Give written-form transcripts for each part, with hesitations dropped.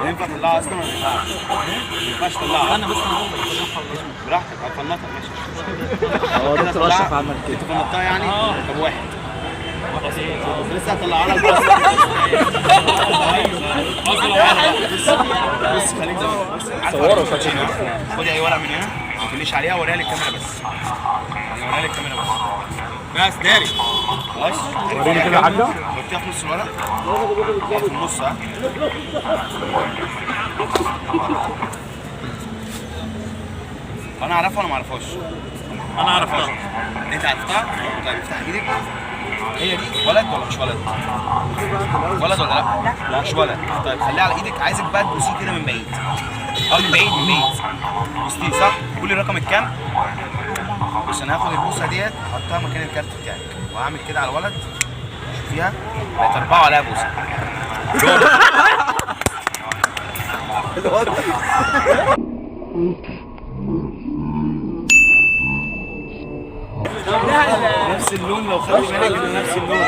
ينفع تطلعها اصلا ولا ما ينفعش؟ ما ينفعش تطلعها. انا بس براحتك هتفنطها ماشي. هو دكتور اشرف عمل كده. انت فنطتها يعني؟ طب واحد لسه هطلعها لك بس. بص خليك زي ما انت. صوره. خدي اي ورقة من هنا، ما تقوليش عليها، وريها للكاميرا بس. يعني وريها للكاميرا بس. بس داري. خلاص وريني كده يا حاجة. حطيها في نص الورق. في النص. ها انا اعرفها ولا ما اعرفهاش؟ انا عرفتها. انت عرفتها؟ طيب افتح ايدك. هي دي ولد ولا مش ولد؟ ولد ولا لا؟ لا مش ولد. طيب خليها على ايدك، عايزك بقى تبوسيه كده من بعيد. من بعيد من بعيد. بوستيه صح؟ قولي الرقم الكام؟ بص انا هاخد البوسه ديت احطها مكان الكارت بتاعك، وهعمل كده على الولد. شوفيها بقت 4 عليها بوسه. نفس اللون لو خدت بالك انه نفس اللون.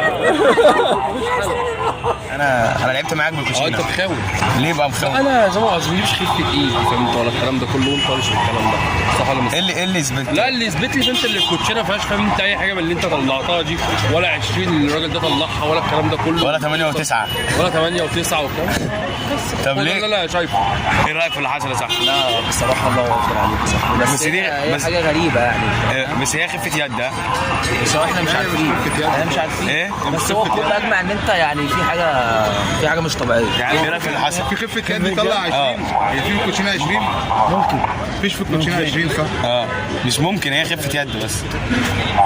انا لعبت معاك بالكوتشينه. انت مخاوي. ليه بقى مخاوي؟ انا زي ما قصدي ما بجيبش خفه ايد فهمت ولا الكلام ده كله، وانت مش الكلام ده صح ولا مش؟ ايه اللي يثبت؟ لا اللي يثبت لي انت اللي الكوتشينه ما فيهاش فاهم انت اي حاجة من اللي انت طلعتها دي، ولا 20 اللي الراجل ده طلعها، ولا الكلام ده كله، ولا 8 و9 ولا 8 و9 والكلام. طب لا ليه؟ لا لا شايفه. ايه رايك في اللي حصل يا صاحبي؟ لا بصراحة الله اكبر عليك يا صاحبي، بس دي هي بس حاجة غريبة يعني. بس هي خفه يد ده. بس هو احنا مش عارفين، احنا مش عارفين. ايه؟ بس هو الكل اجمع ان انت يعني في حاجة، في حاجة مش طبيعية. يعني ايه رايك في اللي حصل؟ في خفه يد طلع 20. هي في الكوتشينه 20؟ ممكن. مفيش في الكوتشينه 20 صح؟ مش ممكن، هي خفه يد بس.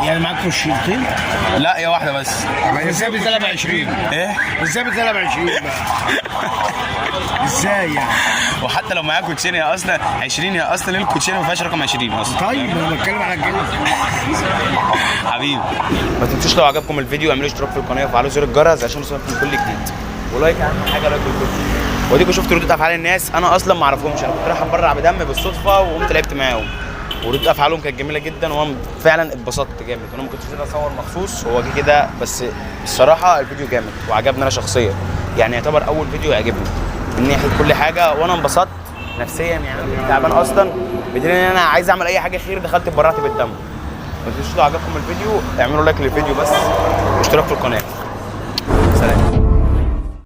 يعني معاك كوتشينتين؟ لا هي واحدة بس. ازاي بتلعب 20؟ ايه؟ ازاي بتلعب 20 بقى؟ ازاي يعني؟ وحتى لو معاك كوتشينه هي اصلا 20، هي اصلا ليه الكوتشينه ما فيهاش رقم 20 اصلا؟ طيب ما انا بتكلم على الجنيه. حبيبي ما تنسوش لو عجبكم الفيديو اعملوا اشتراك في القناة وفعلوا زر الجرس عشان يوصلكم كل جديد، و like اهم حاجة like للفيديو. واديكم شفتوا ردود افعال الناس، انا اصلا ما اعرفهمش، انا كنت رايح اتبرع بدم بالصدفة وقمت لعبت معاهم، وردود افعالهم كانت جميلة جدا، وانا فعلا اتبسطت جامد. وانا ما كنتش قادر اصور مخصوص، هو جه كده بس. الصراحة الفيديو جامد وعجبني انا شخصيا، يعني يعتبر اول فيديو يعجبني من ناحية كل حاجة، وانا انبسطت نفسيا. يعني انا كنت تعبان اصلا بدليل ان انا عايز اعمل اي حاجة خير، دخلت اتبرعت بالدم. ما تنسوش لو عجبكم الفيديو اعملوا like للفيديو بس، واشتراك في القناة.